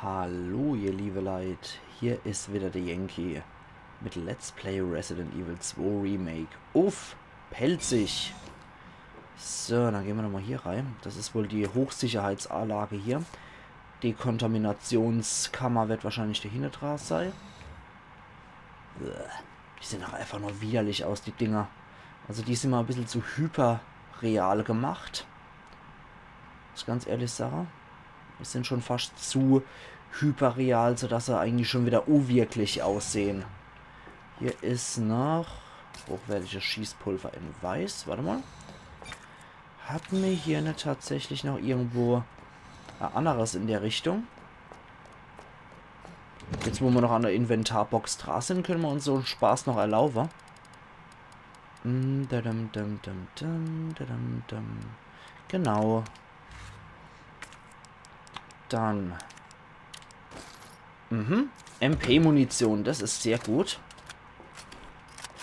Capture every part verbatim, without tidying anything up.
Hallo, ihr liebe Leit, hier is wieder der Yankee mit Let's Play Resident Evil zwei Remake uff Pälzisch. So, dann gehn mer nochmal hier rei. Das is wohl die Hochsicherheitsanlage hier. Die Kontaminationskammer wird wahrscheinlich dahinne dra sei. Bäh. Die sehen ach einfach nur widerlich aus, die Dinger. Also die sind mal e bissel zu hyperreal gemacht. Muss ich ganz ehrlich sage. Die sind schon fast zu hyperreal, sodass se eigentlich schon wieder unwirklich aussehen. Hier is noch hochwertiges Schießpulver in Weiß. Warte mal. Hat mir hier net tatsächlich noch irgendwo e anderes in der Richtung? Jetzt, wo mer noch an der Inventarbox dra sind, können mer uns so en Spaß noch erlauben. Mm, dadam, dam, dam, dam, dadam, dam. Genau. Dann. Mhm. M P-Munition, das is sehr gut.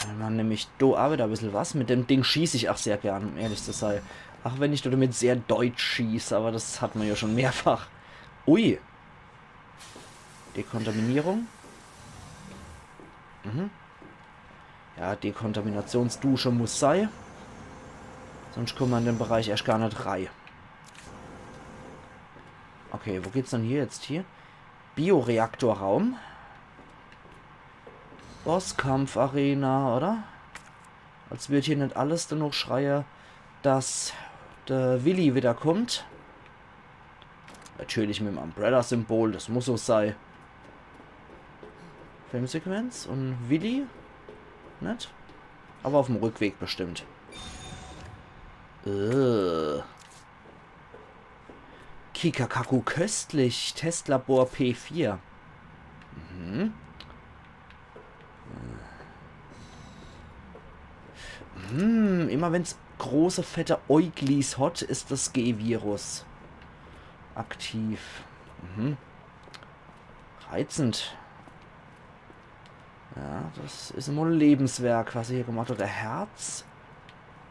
Wenn mer nämlich do arbeitet e bissel was. Mit dem Ding schieß ich ach sehr gern, um ehrlich zu sei. Ach wenn ich damit sehr deutsch schieß, aber das hat mer ja schon mehrfach. Ui. Dekontaminierung. Mhm. Ja, Dekontaminationsdusche muss sei. Sonst kommen mer in den Bereich erst gar net rei. Okay, wo geht's dann hier jetzt hier? Bioreaktorraum. Bosskampfarena, oder? Als würd hier net alles danach schreie, dass der Willi wiederkommt. Natürlich mit dem Umbrella-Symbol, das muss so sei. Filmsequenz und Willi? Net? Aber auf dem Rückweg bestimmt. Äh. Kikakaku köstlich, Testlabor P vier. Mhm. Hm, immer wenn's große, fette Äuglis hat, is das G-Virus aktiv. Mhm. Reizend. Ja, das is immer e Lebenswerk, was er hier gemacht hat. E Herz,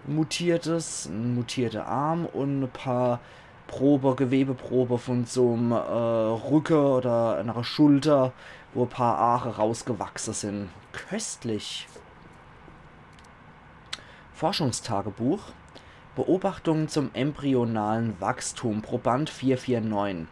mutiertes, e mutierter Arm und e paar Probe, Gewebeprobe von so'm, äh, Rücke oder einer Schulter, wo e paar Haare rausgewachse sind. Köstlich. Forschungstagebuch. Beobachtungen zum embryonalen Wachstum. Proband vier vier neun.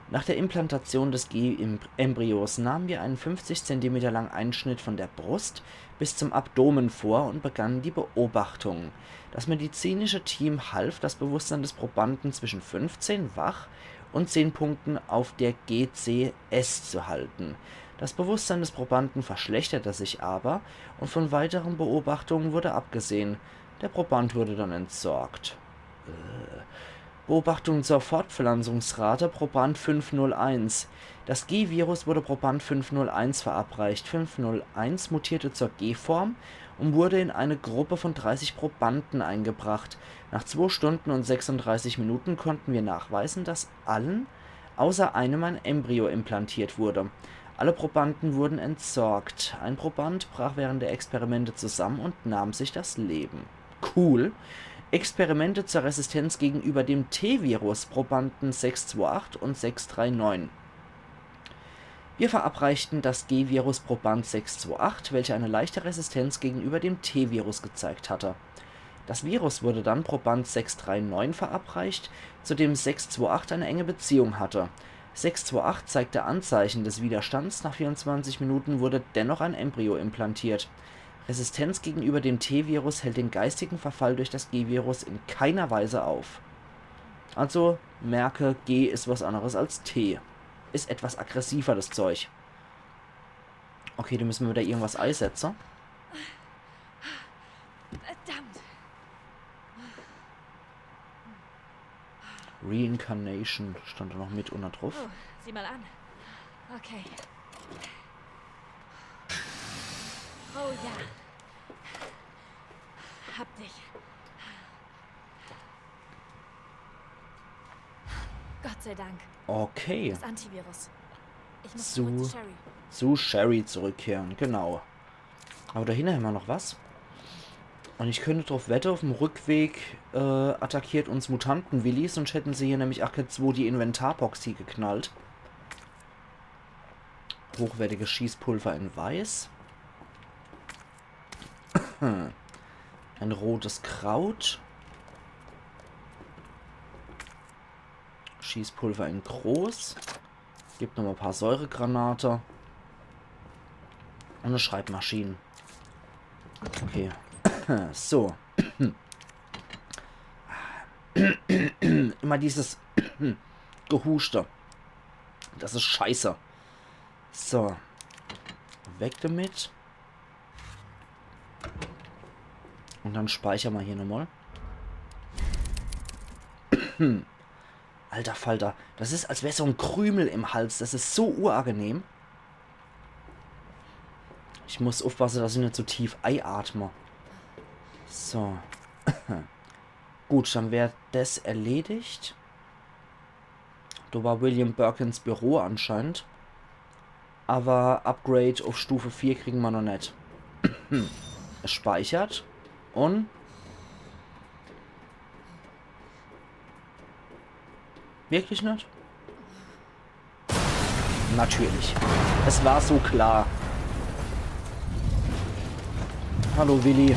Nach der Implantation des G-Embryos nahmen wir einen fünfzig Zentimeter langen Einschnitt von der Brust bis zum Abdomen vor und begannen die Beobachtungen. Das medizinische Team half, das Bewusstsein des Probanden zwischen fünfzehn wach und zehn Punkten auf der G C S zu halten. Das Bewusstsein des Probanden verschlechterte sich aber und von weiteren Beobachtungen wurde abgesehen. Der Proband wurde dann entsorgt. Äh. Beobachtung zur Fortpflanzungsrate, Proband fünf null eins. Das G-Virus wurde Proband fünf null eins verabreicht. Fünf null eins mutierte zur G-Form und wurde in eine Gruppe von dreißig Probanden eingebracht. Nach zwei Stunden und sechsunddreißig Minuten konnten wir nachweisen, dass allen außer einem ein Embryo implantiert wurde. Alle Probanden wurden entsorgt. Ein Proband brach während der Experimente zusammen und nahm sich das Leben. Cool. Experimente zur Resistenz gegenüber dem T-Virus, Probanden sechs zwei acht und sechs drei neun. Wir verabreichten das G-Virus Proband sechs zwei acht, welcher eine leichte Resistenz gegenüber dem T-Virus gezeigt hatte. Das Virus wurde dann Proband sechs drei neun verabreicht, zu dem sechs zwei acht eine enge Beziehung hatte. Sechs zwei acht zeigte Anzeichen des Widerstands, nach vierundzwanzig Minuten wurde dennoch ein Embryo implantiert. Resistenz gegenüber dem T-Virus hält den geistigen Verfall durch das G-Virus in keiner Weise auf. Also, merke, G is was anderes als T. Is etwas aggressiver, das Zeug. Okay, do müssen mer wieder irgendwas eisetze. Verdammt. Reincarnation stand da noch mit unne druff. Oh, sieh mal an. Okay. Oh ja. Hab dich. Gott sei Dank. Okay. Das Antivirus. Ich muss zurück zu Sherry. Zu Sherry zurückkehren, genau. Aber dahinne hämmer noch was. Und ich könnt druff wette, uffm Rückweg, äh, attackiert uns Mutanten-Willi, sonst hätten se hier nämlich ach kä zwote Inventarbox hier geknallt. Hochwertiges Schießpulver in Weiß. Ein rotes Kraut. Schießpulver in groß. Gibt noch mal e paar Säuregranate. Und e Schreibmaschine. Okay. So. Immer dieses Gehuschte. Das is scheiße. So. Weg damit. Und dann speichere mer hier nochmal. Alter Falter, das is, als wär so en Krümel im Hals. Das is so uangenehm. Ich muss uffpasse, dass ich net so tief eiatme. So. Gut, dann wär das erledigt. Do war William Birkins Büro anscheinend. Aber Upgrade uff Stufe vier kriegen mer noch net. Es speichert. Und wirklich net? Natürlich. Es war so klar. Hallo, Willi.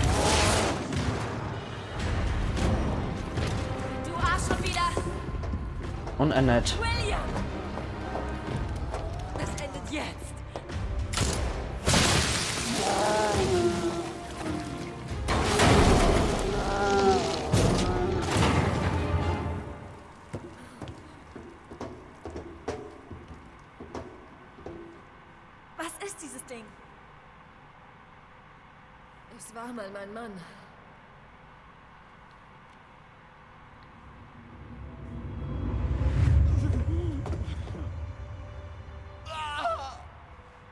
Du Arsch schon wieder! Und Annette. William! Das endet jetzt! Was ist dieses Ding? Es war mal mein Mann.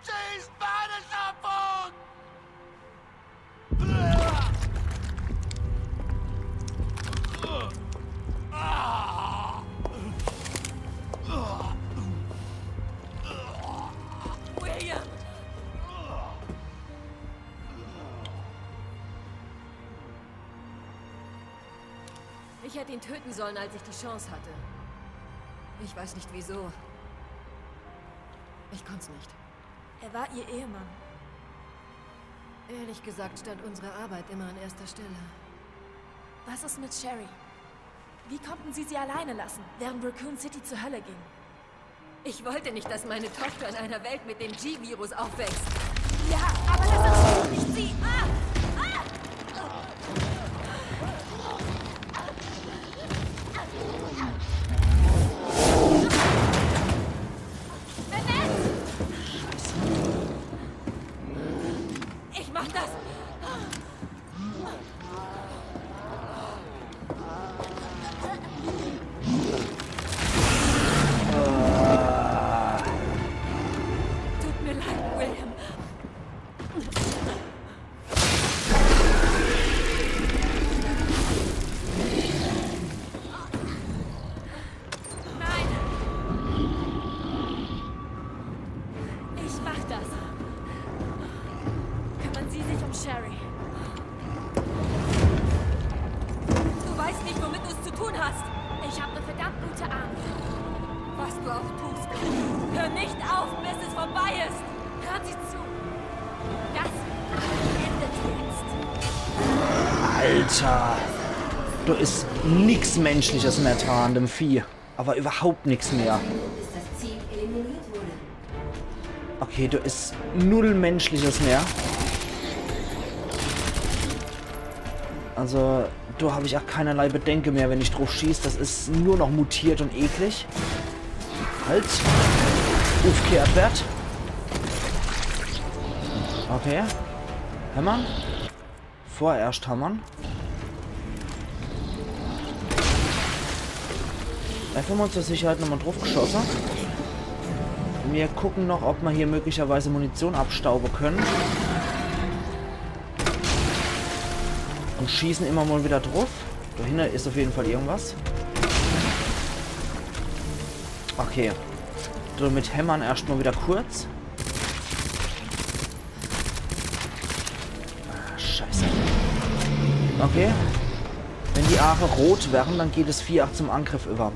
Schieß Badeschaffung! William! Ich hätte ihn töten sollen, als ich die Chance hatte. Ich weiß nicht wieso. Ich konnte es nicht. Er war Ihr Ehemann. Ehrlich gesagt stand unsere Arbeit immer an erster Stelle. Was ist mit Sherry? Wie konnten Sie sie alleine lassen, während Raccoon City zur Hölle ging? Ich wollte nicht, dass meine Tochter in einer Welt mit dem G-Virus aufwächst. Ja, aber das ist doch nicht sie. Ah! Ich mach das! Tut mir leid, William. Nein! Ich mach das. Kümmern Sie sich um Sherry. Du weißt nicht, womit du es zu tun hast. Ich habe eine verdammt gute Ahnung. Was du auch tust, hör nicht auf, bis es vorbei ist. Hören Sie zu. Das endet jetzt. Alter. Do is nix Menschliches mehr dran an dem Vieh. Aber überhaupt nix mehr. Okay, do is null Menschliches mehr. Also, do hab ich auch keinerlei Bedenke mehr, wenn ich drauf schieß. Das is nur noch mutiert und eklig. Halt. Uffgekehrt werd. Okay. Hämmer'n. Vorerscht hämmer'n. Einfach mal zur Sicherheit nochmal drauf geschosse. Wir gucken noch, ob wir hier möglicherweise Munition abstauben können. Und schießen immer mal wieder drauf. Dahinter is auf jeden Fall irgendwas. Okay. Damit hämmer'n erscht mal wieder kurz. Ah, scheiße. Okay. Wenn die Aache rot wären, dann geht es Vieh auch zum Angriff über.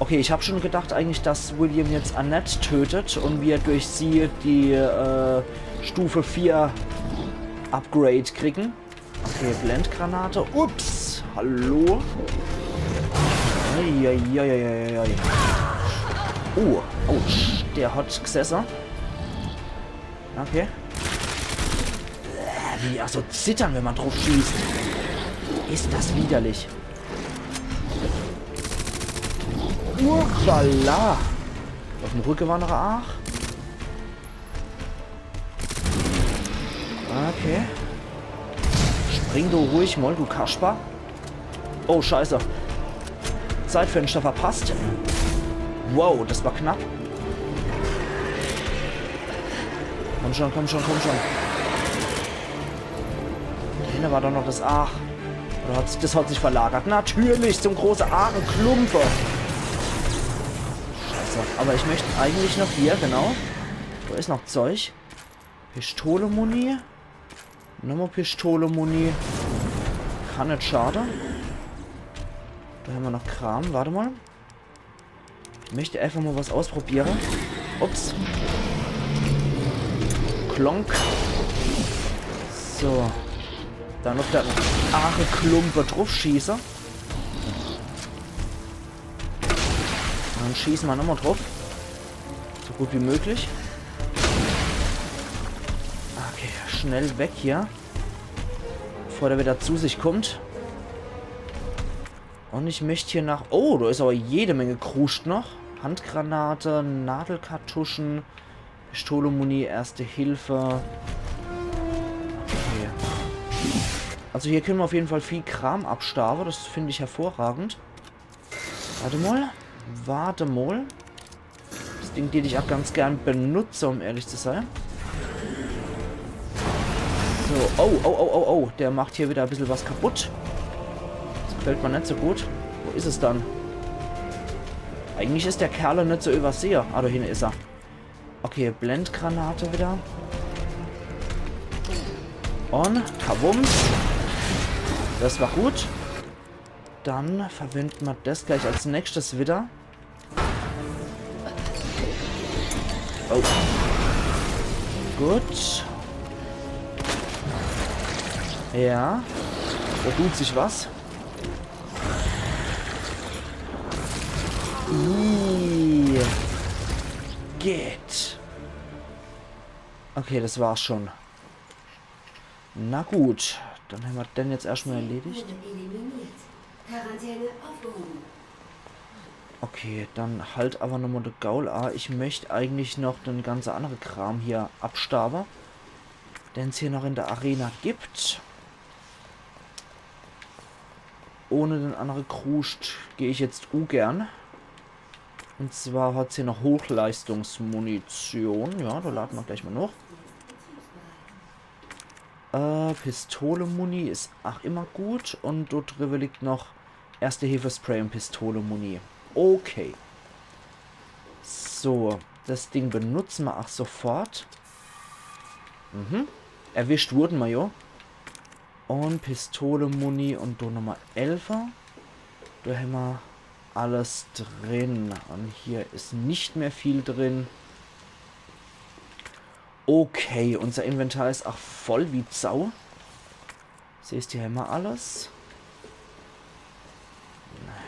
Okay, ich hab schon gedacht eigentlich, dass William jetzt Annette tötet und wir durch sie die äh, Stufe vier Upgrade kriegen. Okay, Blendgranate. Ups, hallo. Eieieiei. Oh, ouch, der hat gesessen. Okay. Wie die auch so zittern, wenn man drauf schießt. Ist das widerlich. Upsala. Auf dem Rücken war noch Aach. Okay. Spring du ruhig mal, du Kasper. Oh, scheiße. Zeitfenster verpasst. Wow, das war knapp. Komm schon, komm schon, komm schon. Da hinten war doch noch das Aach. Oder hat sich, das hat sich verlagert. Natürlich zum großen Aacheklumpe. Scheiße. Aber ich möchte eigentlich noch hier, genau. Da ist noch Zeug. Pistole-Muni. Nochmal Pistole-Muni. Kann net schade. Da haben wir noch Kram. Warte mal. Ich möchte einfach mal was ausprobieren. Ups. Klonk. So. Dann auf der Aacheklumpe drauf schießen. Dann schießen wir nochmal drauf. So gut wie möglich. Okay, schnell weg hier. Bevor der wieder zu sich kommt. Und ich möchte hier nach... Oh, da ist aber jede Menge Kruscht noch. Handgranate, Nadelkartuschen, Pistole-Muni, Erste Hilfe. Okay. Also hier können wir auf jeden Fall viel Kram abstauben. Das finde ich hervorragend. Warte mal. Warte mal. Das Ding, den ich auch ganz gern benutze, um ehrlich zu sein. So, oh, oh, oh, oh, oh. Der macht hier wieder ein bisschen was kaputt. Das gefällt mir nicht so gut. Wo ist es dann? Eigentlich ist der Kerl nicht zu übersehen. Ah, da hinten ist er. Okay, Blendgranate wieder. Und Kabums. Das war gut. Dann verwenden wir das gleich als nächstes wieder. Oh. Gut. Ja. Da tut sich was. Ih. Geht. Okay, das war's schon. Na gut, dann haben wir den jetzt erstmal erledigt. Wurde eliminiert. Quarantäne aufgehoben. Okay, dann halt aber nochmal de Gaul a. Ich möcht eigentlich noch den ganze andere Kram hier abstauben, den's hier noch in der Arena gibt. Ohne den andere Kruscht geh ich jetzt ungern. Und zwar hat's hier noch Hochleistungsmunition. Ja, da laden wir gleich mal noch. Äh, Pistole-Muni is ach immer gut. Und dort drüber liegt noch Erste-Hilfe-Spray und Pistole-Muni. Okay. So, das Ding benutzen wir ach sofort. Mhm. Erwischt wurden wir jo. Und Pistole, Muni und do nochmal Elfer. Do hämmer alles drin. Und hier is nicht mehr viel drin. Okay, unser Inventar is ach voll wie Sau. Siehst, hier hämmer alles.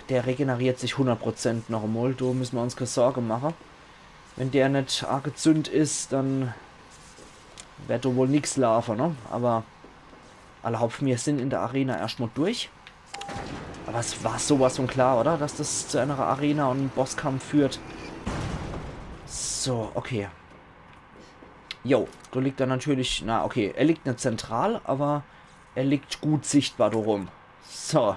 Der regeneriert sich hundert Prozent noch emol. Do müssen wir uns keine Sorge machen. Wenn der net angezündt is, dann werd do wohl nix laufen, ne? Aber alle Hopfen, wir sind in der Arena erstmal durch. Aber es war sowas von klar, oder? Dass das zu einer Arena und einem Bosskampf führt. So, okay. Jo, da liegt er natürlich, na okay, er liegt net zentral, aber er liegt gut sichtbar da rum. So.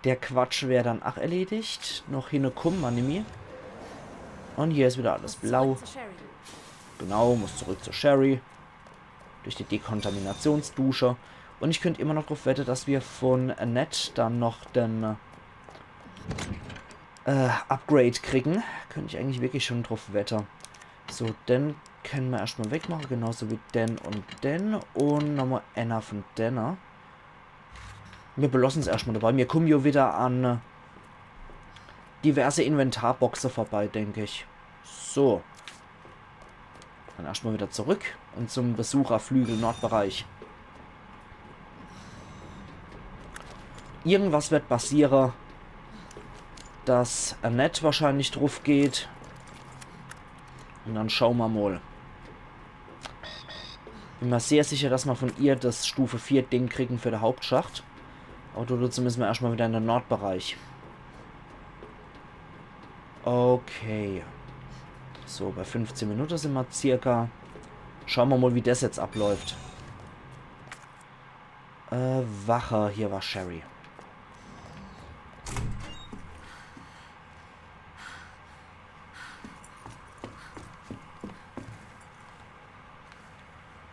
Der Quatsch wär dann ach erledigt. Noch hinne kumme mer nimmi. Und hier is wieder alles blau. Zurück zu Sherry. Genau, muss zurück zu Sherry. Durch die Dekontaminationsdusche. Und ich könnt immer noch drauf wette, dass wir von Annette dann noch den äh, Upgrade kriegen. Könnt ich eigentlich wirklich schon drauf wette. So, den können wir erstmal wegmachen. Genauso wie den und den. Und nochmal einer von denne. Wir belassen's erstmal dabei. Wir kommen jo wieder an, äh, diverse Inventarboxe vorbei, denk ich. So. Dann erscht mal wieder zurück und zum Besucherflügel Nordbereich. Irgendwas wird passiere, dass Annette wahrscheinlich druf geht. Und dann schau ma mol. Bin mir sehr sicher, dass ma von ihr das Stufe vier Ding kriegen für de Hauptschacht. Aber dodezu müsse ma erscht mal wieder in de Nordbereich. Okay. So, bei fünfzehn Minute sin ma circa. Schau ma mol, wie das jetzt abläuft. Äh, Wache, hier war Sherry.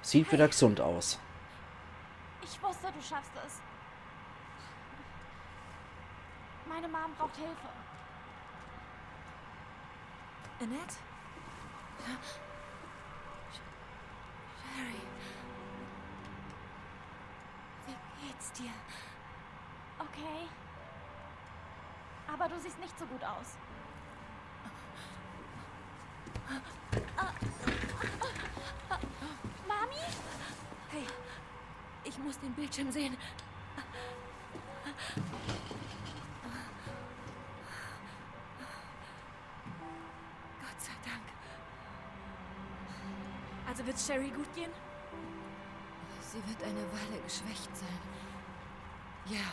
Sieht wieder gesund aus. Ich wusste, du schaffst es. Meine Mom braucht Hilfe. Annette? Sherry. Wie geht's dir? Okay. Aber du siehst nicht so gut aus. Mami? Hey, ich muss den Bildschirm sehen. Gott sei Dank. Also wird's Sherry gut gehen? Sie wird eine Weile geschwächt sein. Ja.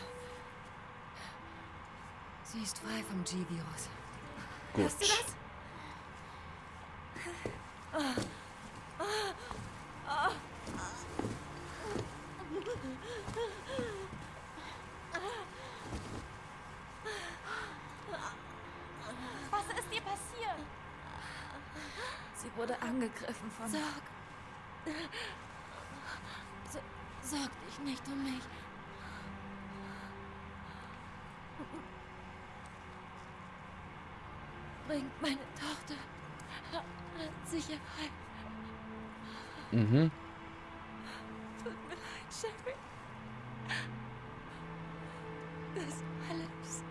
Sie ist frei vom G-Virus. Gut. Hörst du das? Was ist dir passiert? Sie wurde angegriffen von Sorg. So, sorg dich nicht um mich. Bringt meine Tochter in Sicherheit. Mhm. Tut mir leid, Sherry. Das alles.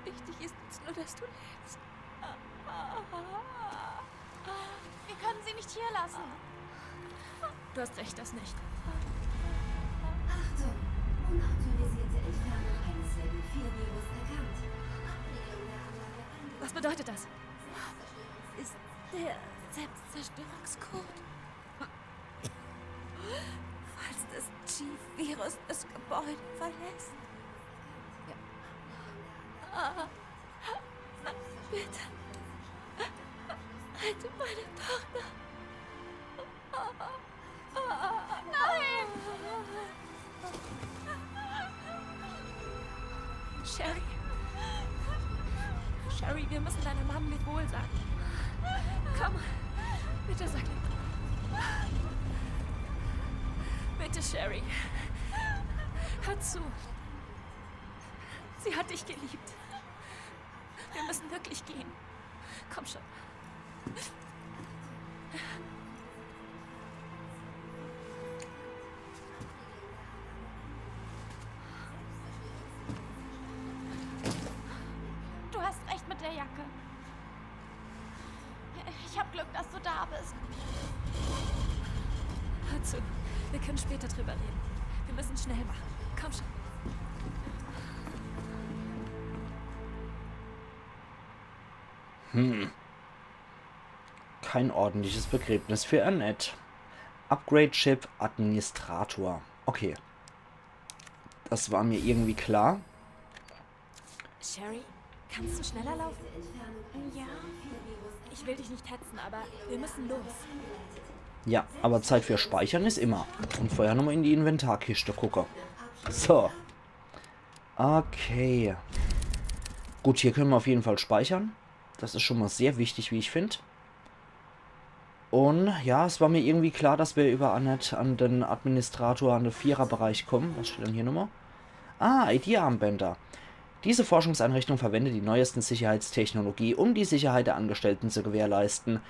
Wichtig ist uns nur, dass du lebst. Wir können sie nicht hier lassen. Du hast recht, das nicht. Achtung! Unautorisierte Entfernung eines Level vier Virus erkannt. Abbildung der Anlage angenommen. Was bedeutet das? Ist der Selbstzerstörungscode? Falls das G-Virus das Gebäude verlässt. Ja. Ah, na, bitte. Rette meine Tochter. Nein! Sherry. Sherry, wir müssen deiner Mom Lebewohl sagen. Komm. Bitte sag Lebewohl. Bitte, Sherry. Hör zu. Sie hat dich geliebt. Wir müssen wirklich gehen. Komm schon. Du hast recht mit der Jacke. Ich hab Glück, dass du da bist. Hör zu, wir können später drüber reden. Wir müssen schnell machen. Komm schon. Hm. Kein ordentliches Begräbnis für Annette. Upgrade Chip Administrator. Okay. Das war mir irgendwie klar. Sherry, kannst du schneller laufen? Ja. Ich will dich nicht hetzen, aber wir müssen los. Ja, aber Zeit für Speichern is immer. Und vorher nochmal in die Inventarkischte gucke. So. Okay. Gut, hier können wir auf jeden Fall speichern. Das is schon mal sehr wichtig, wie ich find. Und ja, es war mir irgendwie klar, dass wir über Annette an den Administrator, an den Viererbereich kommen. Was steht denn hier nochmal? Ah, I D-Armbänder. Diese Forschungseinrichtung verwendet die neuesten Sicherheitstechnologie, um die Sicherheit der Angestellten zu gewährleisten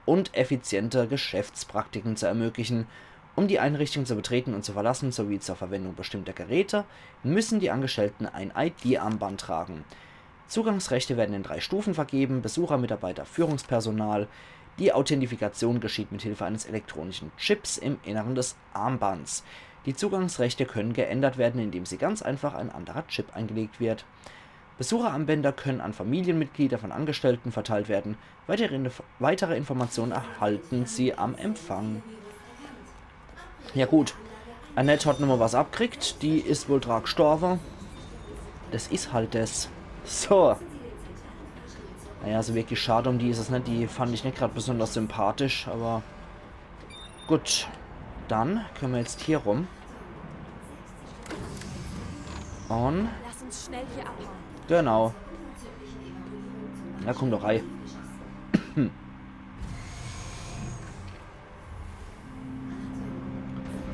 und effiziente Geschäftspraktiken zu ermöglichen. Um die Einrichtung zu betreten und zu verlassen, sowie zur Verwendung bestimmter Geräte, müssen die Angestellten ein I D-Armband tragen. Zugangsrechte werden in drei Stufen vergeben: Besucher, Mitarbeiter, Führungspersonal. Die Authentifikation geschieht mit Hilfe eines elektronischen Chips im Inneren des Armbands. Die Zugangsrechte können geändert werden, indem sie ganz einfach ein anderer Chip eingelegt wird. Besucherarmbänder können an Familienmitglieder von Angestellten verteilt werden. Weitere, Inf weitere Informationen erhalten Sie am Empfang. Ja gut, Annette hat nochmal was abkriegt. Die is wohl dra gstorwe. Das is halt das. So. Naja, so wirklich schad um die is es net. Die fand ich net grad besonders sympathisch, aber gut. Dann können wir jetzt hier rum. Und Lass uns schnell hier abhauen. Genau. Na komm doch rei.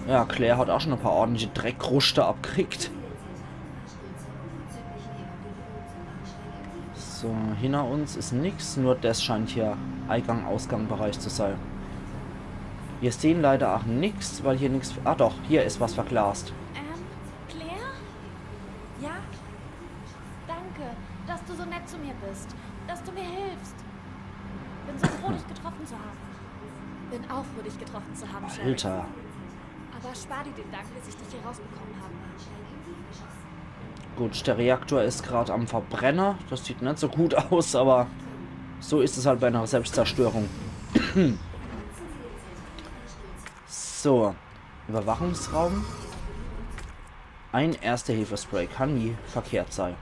Ja, Claire hat auch schon ein paar ordentliche Dreckruschte abkriegt. So, hinter uns is nix, nur das scheint hier Eingang-Ausgang-Bereich zu sein. Wir sehen leider auch nix, weil hier nix. Ah doch, hier is was verglast. Ähm, Claire? Ja? Danke, dass du so nett zu mir bist, dass du mir hilfst. Bin so froh, dich getroffen zu haben. Bin auch froh, dich getroffen zu haben, Sherry. Alter. Aber spar dir den Dank, bis ich dich hier rausbekommen habe. Gut, der Reaktor is grad am Verbrenne. Das sieht net so gut aus, aber so is es halt bei einer Selbstzerstörung. So, Überwachungsraum. Ein Erste-Hilfe-Spray kann nie verkehrt sein.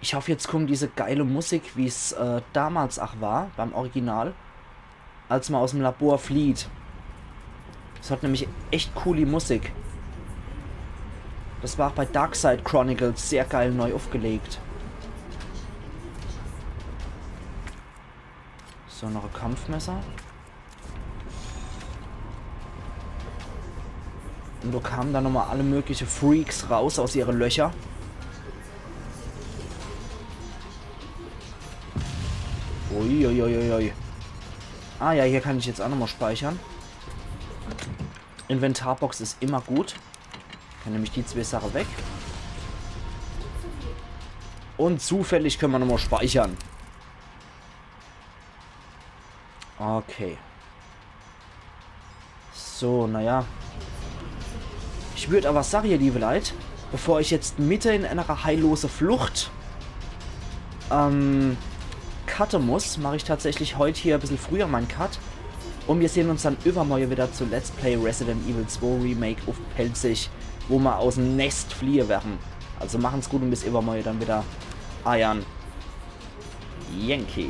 Ich hoff, jetzt kommt diese geile Musik, wie's äh, damals auch war, beim Original, als man aus dem Labor flieht. Das hat nämlich echt coole Musik. Das war auch bei Dark Side Chronicles sehr geil neu aufgelegt. So, noch ein Kampfmesser. Und da kamen dann nochmal alle mögliche Freaks raus aus ihre Löcher. Uiuiuiui. Ah ja, hier kann ich jetzt auch nochmal speichern. Inventarbox is immer gut. Kann nämlich die zwei Sachen weg. Und zufällig können wir nochmal speichern. Okay. So, naja. Ich würd aber sagen, ihr liebe Leit, bevor ich jetzt mitte in einer heillose Flucht ähm, cutte muss, mache ich tatsächlich heute hier ein bisschen früher meinen Cut. Und wir sehen uns dann übermorgen wieder zu Let's Play Resident Evil zwei Remake auf Pälzisch, wo wir aus dem Nest fliehen werden. Also machen's gut und bis übermorgen dann wieder. Eiern Yankee.